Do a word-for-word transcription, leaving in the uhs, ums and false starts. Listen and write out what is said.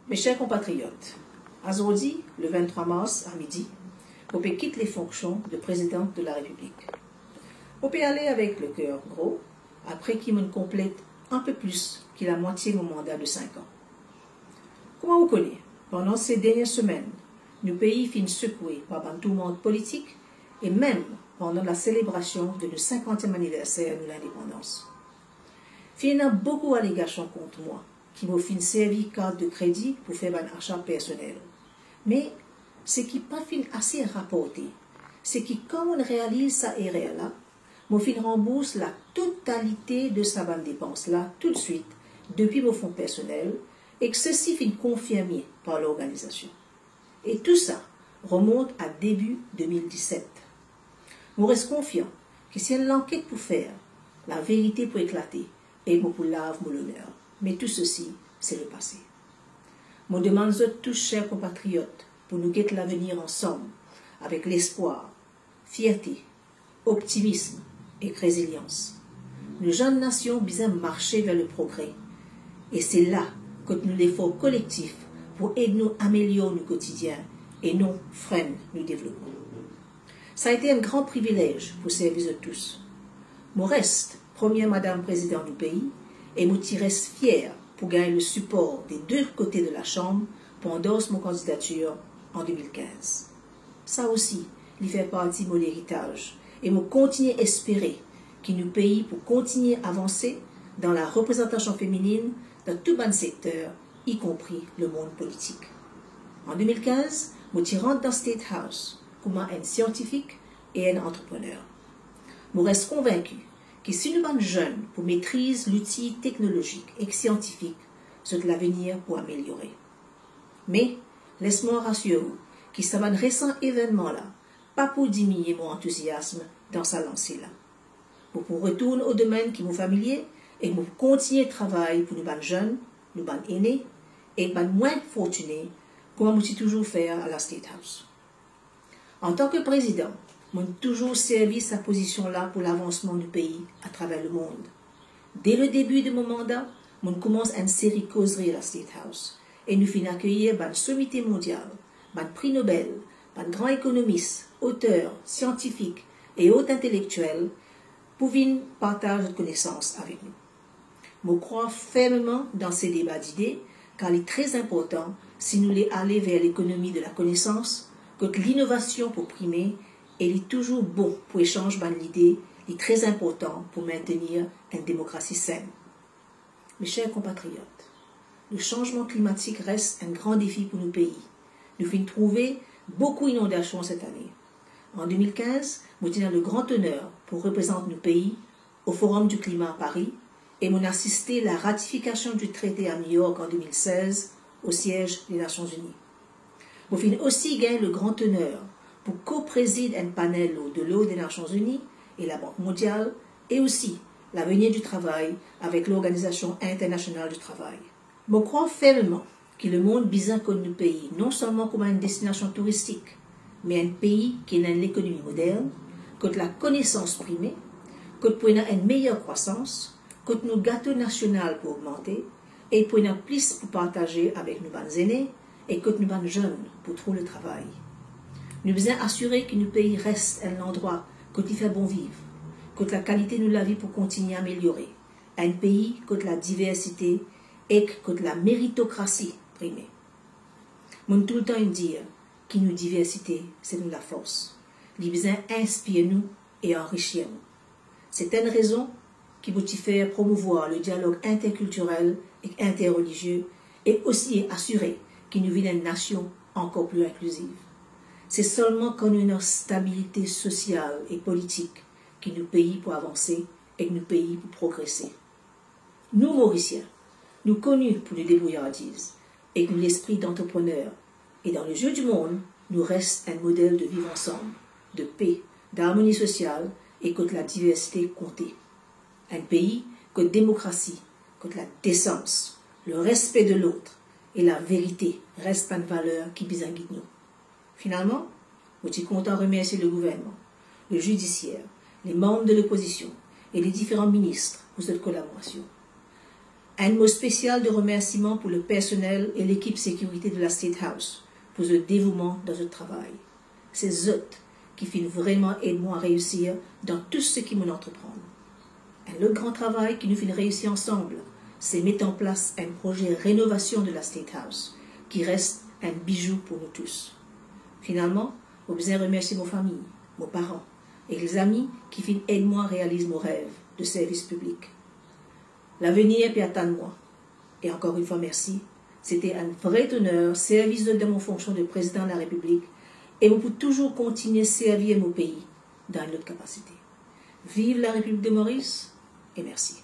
Mes chers compatriotes, azordi, le vingt-trois mars, à midi, mo pe kit les fonctions de président de la République. Mo pe ale avek le ker gro, apre ki mo'nn konplet inpe plis ki lamwatie mo manda de sink an. Kouma ou kone, pandan se dernie semenn, nou pei finn sekwe par bann tourmant politik e mem pandan la selebrasion de nou sinkantiem aniverser nou lindepandans. Finn ena boukou alegasion kont mwa, ki mo finn servi kart de kredi pou fer bann asa personel. Me seki pa finn ase raporte, seki kan mo'nn realiz sa erer la, mo finn ranbours latotalite de sa bann depans la toutswit depi mo fon personel, ek sesi finn konfirme par lorganizasion. E tou sa remont a debi de mil diset. Mo res konfian ki si enn lanket pou fer, laverite pou eklate e mo pou lav mo loner. Me tou sesi, se lepase. Mo demann zot tou, ser konpatriot, pou nou get lavenir ansam, avek lespwar, fierte, optimism ek rezilians. Nou zann nasion bizin marse ver le progre, e se la kot nou lefor kolektif pou ed nou amelior nou kotidien e non frenn nou devlopman. Sa ete enn gran privilez pou servi zot tous. Mo res premie madam prezidan nou pei e mo ti res fier pou gagn le sipor de de kote de Lasam pou andors mo kandidatir an de mil kinz. Sa osi, li fer parti mo leritaz e mo kontigne espere ki nou pei pou kontigne avanse dan lareprezantasion femininn dan tou bann sekter, ikonpri lemond politik. An de mil kinz, mo ti rant dan State House kouma enn siantifik e enn antreprener. Mo res konvinki ki si nou bann zenn pou metriz louti teknolozik ek siantifik, zot lavenir pou ameliore. Me, les mwa rasir ou ki sa bann resan evennman la pa pou diminie mo antouziasm dan sa lanse la. Mo pou retourn o domenn ki mo familie e mo pou kontigne travay pou nou bann zenn, nou bann ene ek bann mwin fortine, kouma mo ti touzour fer a la State House. Antan ki prezidan, mo'nn touzour servi sa pozision la pou lavansman nou pei atraver lemond. De le debi de mo manda, mo'nn koumans enn seri kozri a la State House e nou finn akeyir bann somite mondial, bann pri Nobel, bann gran ekonomis, oter, siantifik e ot intelektiel pou vinn partaz zot konesans avek nou. Mo krwar fermeman dan se deba dide, kar li tre inportan si nou le ale ver lekonomi de lakonesans, kot linovasion pou prime, e li touzour bon pou esanz bann lide, li tre inportan pou mintenir enn demokrasi senn. Mes chers compatriotes, le sanzman klimatik res enn gran defi pou nou pei. Nou finn trouve boukou inondasion set ane. An de mil kinz, mo ti ena le gran oner pou reprezant nou pei o Forum du Climat à Paris e mo'nn asiste la ratifikasion di trete a New York an de mil sez o siez de Nasion Ini. Mo finn osi gagn le gran oner pou ko-prezid enn panel lor de lord de Nasion Ini e Labank Mondial e osi lavenir di travay avek Lorganizasion Internasional di Travay. Mo krwar fermeman ki lemond bizin konn nou pei non selman kouma enn destinasion touristik, me enn pei ki ena enn lekonomi modern, kot lakonesans prime, kot pou ena enn meyer krwasans, kot nou gato nasional pou ogmante e pou ena plis pou partaze avek nou bann zene e kot nou bann zenn pou trouv letravay. Nou bizin asire ki nou pei res enn landrwa kot li fer bon viv, kot lakalite nou lavi pou kontigne ameliore, enn pei kot ladiversite ek kot lameritokrasi prime. Mo'nn toultan inn dir ki nou diversite se nou lafors. Li bizin inspir nou e anrisir nou. Se enn rezon ki mo ti fer promouvwar le dialog interkiltirel ek interrelizie e osi asire ki nou vinn enn nasion ankor pli inkliziv. Se selman kan nou ena stabilite sosial e politik ki nou pei pou avanse ek nou pei pou progrese. Nou Morisien, nou koni pou nou debouyardiz ek nou lespri dantreprener, e dan le zie dimond, nou res enn model de viv ansam, de pe, darmoni sosial e kot ladiversite konte. Enn pei kot demokrasi, kot ladesans, le respe de lot e laverite res bann valer ki bizin gid nou. Finalman, mo ti kontan remersie le gouvernman, le zidisier, le manb de lopozision e le diferan minis pou zot kolaborasion. Enn mo spesial de remersiman pou le personel e lekip sekirite de la State House pou zot devouman dan zot travay. Se zot ki finn vreman ed mwa reisir dan tou seki mo'nn antreprann. Enn lot gran travay ki nou finn reisir ansam, se met an plas enn proze renovasion de la State House, ki res enn bizou pou nou tous. Finalman, mo bizin remersie mo fami, mo paran ek lezami ki finn ed mwa realiz mo rev de servis piblik. Lavenir pe atann mwa. E ankor enn fwa, mersi. Sete enn vre oner servi zot dan mo fonksion de Prezidan Larepiblik e mo pou touzour kontinie servi mo pei dan enn lot kapasite. Viv Larepiblik de Moris e mersi.